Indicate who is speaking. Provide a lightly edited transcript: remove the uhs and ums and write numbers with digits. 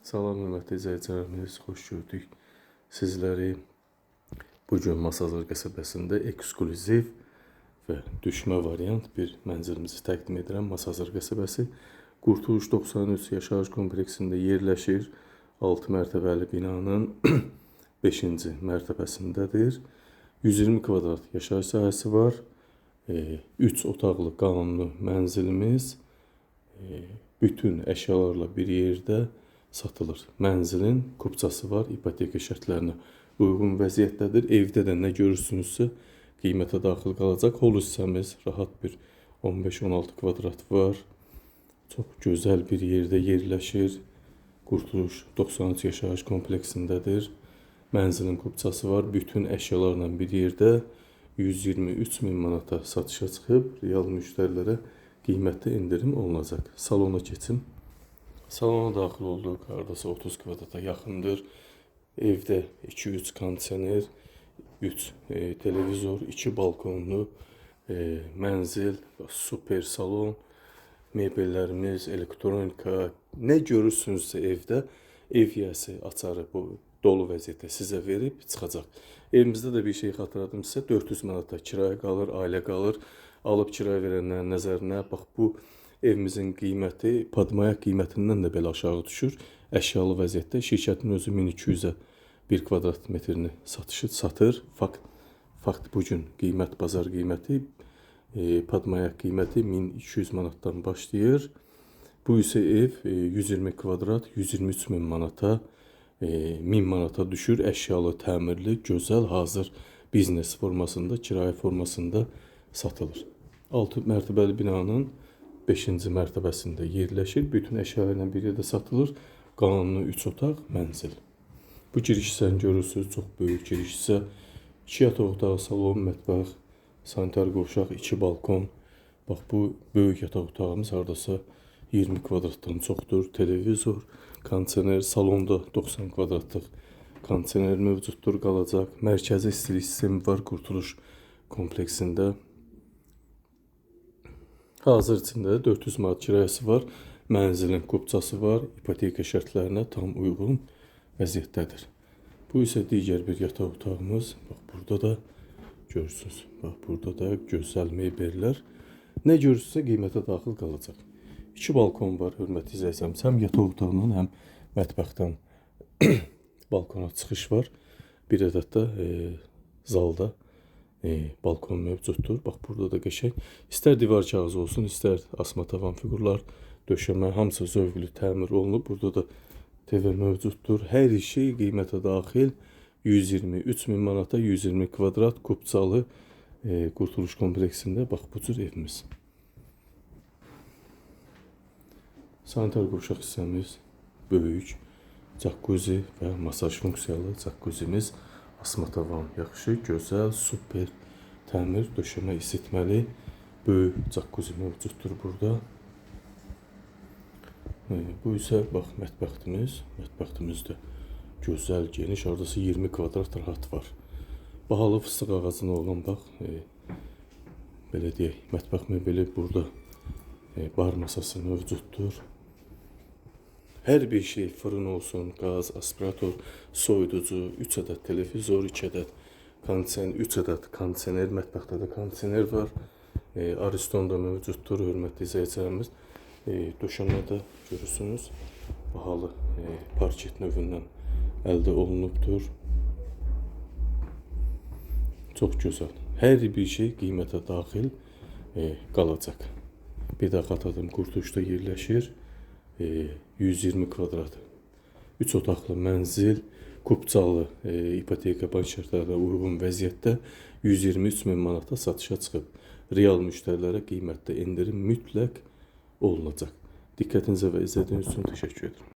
Speaker 1: Salam hörmətli izləyicilərimiz, xoş gördük sizləri. Bu gün Masazır qəsəbəsində ekskluziv və düşmə variant bir mənzilimizi təqdim edirəm. Masazır qəsəbəsi Qurtuluş 93 yaşayış kompleksində yerləşir. 6 mərtəbəli binanın 5-ci mərtəbəsindədir. 120 kvadrat yaşayış sahəsi var. 3 otaqlı qanuni mənzilimiz bütün əşyalarla bir yerdə satılır. Mənzilin kupçası var, ipoteka şərtlərinə uyğun vəziyyətdədir. Evdə də nə görürsünüzsə qiymətə daxil qalacaq. Hol hissəmiz rahat bir 15-16 kvadrat var. Çox gözəl bir yerdə yerləşir. Qurtuluş 93 yaşayış kompleksindədir. Mənzilin kupçası var. Bütün əşyalarla bir yerdə 123 min manata satışa çıxıb. Real müştərilərə qiymətdə endirim olunacaq. Salona keçim. Salona daxil olduq. Hardasa 30 kvadrata yaxındır. Evdə 2-3 kondisioner, 3 televizor, 2 balkonlu mənzil, super salon, mebellərimiz, elektronika, nə görürsünüzsə evdə, ev yiyəsi açarı bu dolu vəziyyətdə sizə verib çıxacaq. Evimizdə də bir şey xatırladım sizə, 400 manata kirayə qalır, ailə qalır. Alıb kirayə verənlərin nəzərinə, bax bu evimizin qiyməti Padmayak qiymətindən də belə aşağı düşür. Əşyalı vəziyyətdə şirkətin özü 1200-ə bir kvadrat metrini satışı satır. Fakt bu gün qiymət, bazar qiyməti, Padmayak qiyməti 1200 manatdan başlayır. Bu isə ev 120 kvadrat 123 min manata, 1000 manata düşür. Əşyalı, təmirli, gözəl, hazır biznes formasında, kirayə formasında satılır. 6 mərtəbəli binanın 5-ci mərtəbəsində yerləşir. Bütün əşyalar ilə bir yerdə satılır. Qanuni 3 otaq mənzil. Bu giriş hissəni görürsünüz, çox böyük giriş hissə. 2 yataq otağı, salon, mətbəx, sanitar qovşaq, 2 balkon. Bax bu böyük yataq otağımız hardasa 20 kvadratdan çoxdur. Televizor, kondisioner, salonda 90 kvadratlıq kondisioner mövcuddur, qalacaq. Mərkəzi istilik sistemi var Qurtuluş kompleksində. Hazır içində 400 manat kirayəsi var. Mənzilin kupçası var. İpoteka şərtlərinə tam uyğun vəziyyətdədir. Bu isə digər bir yataq otağımız. Bax burada da görürsünüz. Bax burada da gözəl mebellər. Nə görürsünüzsə qiymətə daxil qalacaq. 2 balkon var, hörmətli izləyicilərimiz. Həm yataq otağından, həm mətbəxdən balkona çıxış var. Bir ədəd də zalda balkon mövcuddur. Bax burada da qəşəng. İstər divar kağızı olsun, istər asma tavan fiqurlar, döşəmə, hamısı zövqlü təmir olunub. Burada da TV mövcuddur. Hər şey qiymətə daxil 123 min manata 120 kvadrat kupçalı Qurtuluş kompleksində bax bu cür evimiz. Sanitar qovşaq hissəmiz böyük, jacuzzi və masaj funksiyalı jacuzimiz. Asma tavan yaxşı, gözəl, super təmir, döşəmə isitməli böyük jacuzzi mövcuddur burada. Bu isə bax mətbəximiz. Mətbəximiz də gözəl, geniş, hardasa 20 kvadrat rahat var. Bahalı fıstıq ağacına olan bax, belə deyək, mətbəx mebeli burada, bar masası mövcuddur. Hər bir şey, fırın olsun, qaz, aspirator, soyuducu, 3 ədəd televizor, 2 ədəd kondisioner, 3 ədəd kondisioner, mətbəxdə də kondisioner var. Ariston da mövcuddur, hörmətli izləyicilərimiz. Döşəmə də görürsünüz, bahalı parket növündən əldə olunubdur. Çox gözəl. Hər bir şey qiymətə daxil qalacaq. Bir daha xatırladım, Qurtuluşda yerləşir. 120 kvadrat 3 otaqlı mənzil, kupçalı, ipoteka bank şərtlərinə uyğun vəziyyətdə 123 min manata satışa çıxıb. Real müştərilərə qiymətdə endirim mütləq olunacaq. Diqqətinizə və izlədiyiniz üçün təşəkkür edirəm.